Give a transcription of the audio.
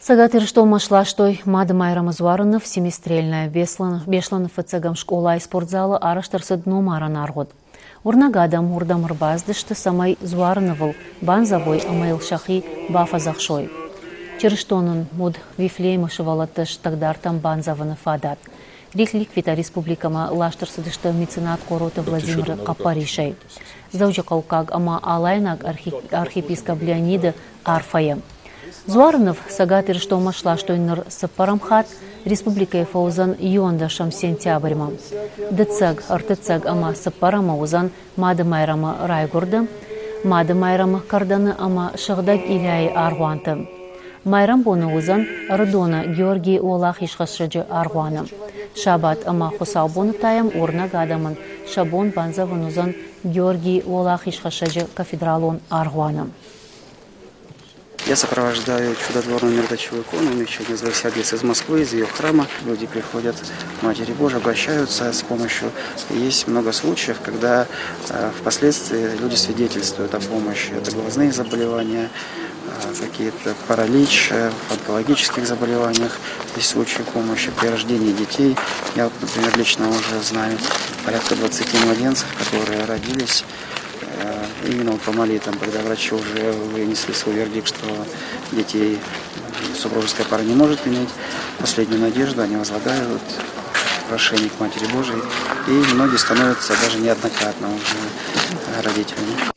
Цӕгат Ирыстонмӕ сластой Мады Майрӕмы дзуары ныв Семистрельная. Беслӕны фыццӕгӕм скъолайы спортзалы арӕзт ӕрцыд номарӕн аргъуыд. Уырнӕг адӕм уырдӕм ӕрбацыдысты, цӕмӕй дзуары нывыл бандзӕвой ӕмӕ йыл сӕхи бафӕдзӕхсой. Чырыстонӕн уыд Вифлеемы сывӕллӕтты стӕгдартӕм бандзӕвыны фадат. Реликвитӕ республикӕмӕ ласт ӕрцыдысты меценат Хъороты Владимиры хъӕппӕрисӕй. Дзӕуджыхъӕуккаг ӕмӕ Алайнаг архиепископ Леониды арфӕйы. Дзуары ныв Цӕгат Ирыстонмӕ сластой ныр цыппӕрӕм хатт, республикӕйы фӕуыдзӕн иуӕндӕсӕм сентябрьмӕ. Дыццӕг, ӕртыццӕг ӕмӕ цыппӕрӕмы уыдзӕн Мады Майрӕмы райгуырды, Мады Майрӕмы кӕрдӕны ӕмӕ Сыгъдӕг Ильяйы аргъуанты. Майрӕмбоны уыдзӕн Ӕрыдоны Георгий Уӕлахизхӕссӕджы аргъуаны. Сабат ӕмӕ хуыцаубоны та йӕм уырнӕг адӕмӕн сӕ бон бандзӕвын уыдзӕн Георгий Уӕлахизхӕссӕджы кафедралон аргъуаны. Я сопровождаю чудотворную мироточивую икону, еще не Всеотец из Москвы, из ее храма. Люди приходят к Матери Божией, обращаются с помощью. Есть много случаев, когда впоследствии люди свидетельствуют о помощи. Это глазные заболевания, какие-то паралич, в онкологических заболеваниях есть случаи помощи при рождении детей. Я, например, лично уже знаю порядка 20 младенцев, которые родились именно вот по молитвам, когда врачи уже вынесли свой вердикт, что детей супружеская пара не может иметь, последнюю надежду они возлагают прошение к Матери Божией, и многие становятся даже неоднократно уже родителями.